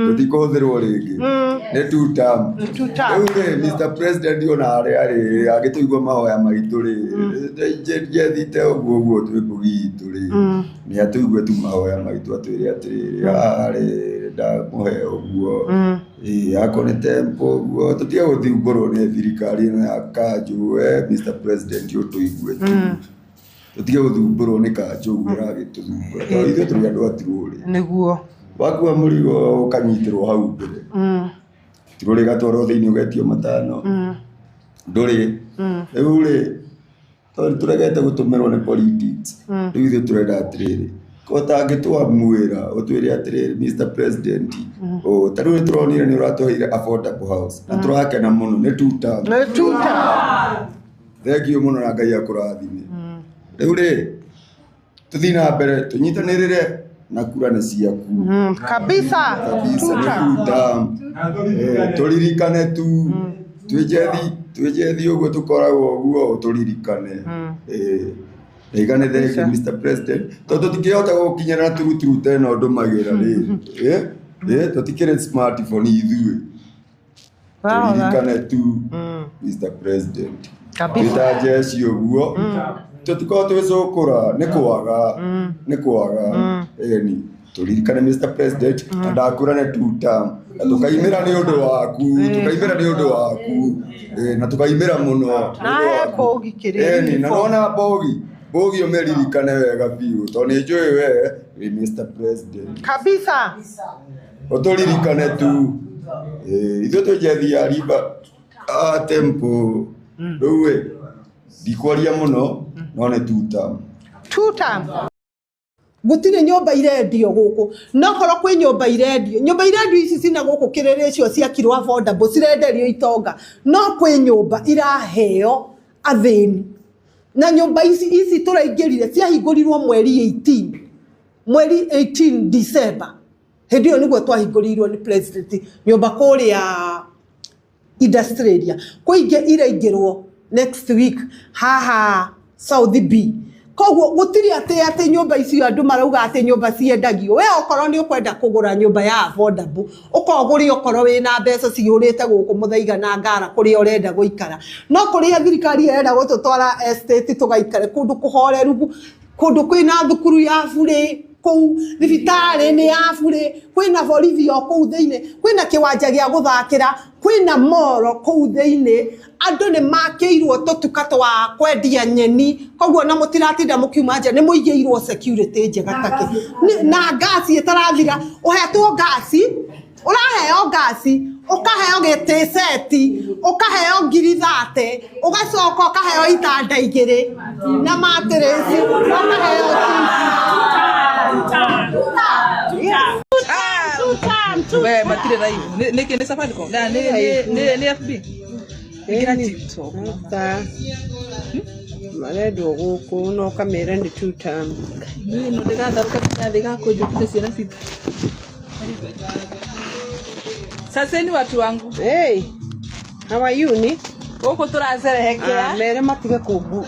Tũtikũhũthĩrwo rĩngĩ, nĩ two term. Two term. Rĩu rĩ, Mr President, ona harĩa arĩ angĩtũigua mahoya maitũ rĩ, njethite ũguo ũguo twĩ mbugi itũ rĩ, nĩ atũigue tu mahoya maitũ, atwĩre atĩrĩrĩ, haha rĩ, ndamũhe ũguo. Ĩĩ, akorwo nĩ temple ũguo, tũtige gũthumbũrwo nĩ thirikari ĩno ya kanjũ. We Mr President, ũtũigue tu, tũtige gũthumbũrwo nĩ kanjũ ũguo ĩragĩtũthumbũra, tondũ ithuĩ tũrĩ andũ a tirũrĩ. Wakua mũrigo ũkanyitĩrwo hau mbere, tirũrĩ ĩgatwarwo thĩinĩ, ũgetio matano, ndũrĩ. Rĩu rĩ, tondũ tũregete gũtũmĩrwo nĩ politics, rĩu ithuĩ tũrenda atĩrĩrĩ, ko ũtangĩtwamwĩra ũtwĩre atĩrĩrĩ, Mr President, ũũ ta rĩu nĩ tũronire nĩ ũratũheire affordable house na tũrakena mũno, nĩ two term. Nĩ two term. Thank you mũno na Ngai akũrathime. Rĩu rĩ, tũthiĩ na mbere tũnyitanĩrĩre na kura nĩ ciaku. Kabisa. Kabisa. Two nĩ term. two term. Tũririkane tu twĩnjethi twĩnjethi ũguo tũkoragwo ũguo, tũririkane. Ndaiga nĩ thank you, Mr President, tondũ tũtingĩhota gũkinyĩra na turuturu ta ĩno ndũmagĩra rĩ. Tũtikĩrĩ smartphone ithuĩ. Wahora. Tũririkane tu, Mr President. Kabisa. Twĩta njeci ũguo tũtikorwo twĩcũkũra nĩ kwaga, nĩ kwaga. Ĩni, tũririkane, Mr President, na ndakũra nĩ two term, na tũkaimĩra nĩ ũndũ waku, tũkaimĩra nĩ ũndũ waku. Na tũkaimĩra mũno nĩ ũndũ Na he waku. Mbogi kĩrĩa Ĩni, na uniform. nona Mbogi, Mbogi ũmĩririkane wega biũ, tondũ nĩ njũĩ we wĩ Mr President. Kabisa. Ũtũririkane tu. Ithuĩ twĩ njethi ya riba a temple. Rĩu ĩ, ndikwaria mũno, no nĩ two term. Two term. Gũtirĩ nyũmba irendio gũkũ, no korwo kwĩ nyũmba irendio, nyũmba irendio ici cina gũkũ kĩrĩrĩ icio ciakirwo affordable, cirenderio itonga, no kwĩ nyũmba iraheo athĩni. Na nyũmba ici ici tũraingĩrire ciahingũrirwo mweri 18, mweri 18 December, hĩndĩ ĩyo nĩguo twahingũrĩirwo nĩ president nyũmba kũrĩa industrial area. Kwĩ ingĩ iraingĩrwo next week haha South B. Koguo gũtirĩ atĩ nyũmba icio andũ marauga atĩ nyũmba ciendagio. We okorwo nĩ ũkwenda kũgũra nyũmba ya affordable, ũka ũgũre okorwo wĩna mbeca cihũrĩte gũkũ Mũthaiga na Ngara kũrĩa ũrenda gũikara. No kũrĩa thirikari ĩrenda gũtũtwara estate tũgaikare kũndũ kũhoreru, kũndũ kwĩna thukuru ya burĩ, kũu thibitarĩ nĩ ya burĩ, kwĩna borithi o kũu thĩinĩ, kwĩna kĩwanja gĩa gũthakĩra, kwĩna moro kũu thĩinĩ, andũ nĩ makĩirwo tũtuka twa kwendia nyeni, koguo na mũtiratinda mũkiuma nja, nĩ mũigĩirwo security njega takĩ. Na ngasi ĩtarathira, ũhetwo ngasi, ũraheo ngasi, ũkaheo gĩtĩ seti, ũkaheo 30,000, ũgacoka ũkaheo itanda igĩrĩ na matirĩci, ũkaheo We matirĩ live. Nĩ nĩ Safaricom? Na nĩ FB. Ĩkĩra TikTok. Ta marendwo gũkũ no kamere nĩ two term. Niĩ no ndĩgatharũka nginya thĩ gakũnjũkire ciana citũ. Saseni watu wangu. Hey, how are you ni? Gũkũ tũracerehekea. Ah, mere matige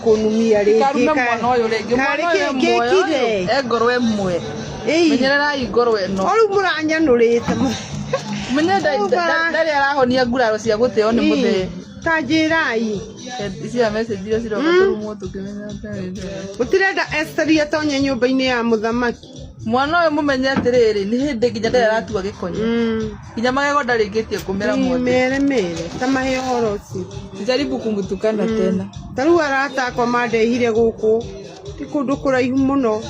kũnumia rĩngĩ. Karume mwana ũyũ rĩngĩ. Mwana Karĩ ũyũ kĩ e muoyo ũyũ. ngĩkire? E ngoro ĩmwe. Ĩi. Menyererai ngoro ĩno. O rĩu mũranyanũrĩte. Menye ndarĩ arahonia nguraro cia gũteo nĩ mũthee. Ta njĩrai. Icio message iria ciroka tũrumwo tũkĩmenya atĩrĩrĩ. Mũtirenda Esther atonye nyũmba-inĩ ya mũthamaki. Mwana ũyũ mũmenye atĩrĩrĩ, nĩ hĩndĩ nginya ndarĩ aratua gĩkonyo. Nginya magego ndarĩkĩtie kũmera Ĩĩ, mothe. Mere mere ta mahe ũhoro ũcio. Jaribu kumtukana tena. Ta rĩu arata akwa mandehire gũkũ, ti kũndũ kũraihu mũno.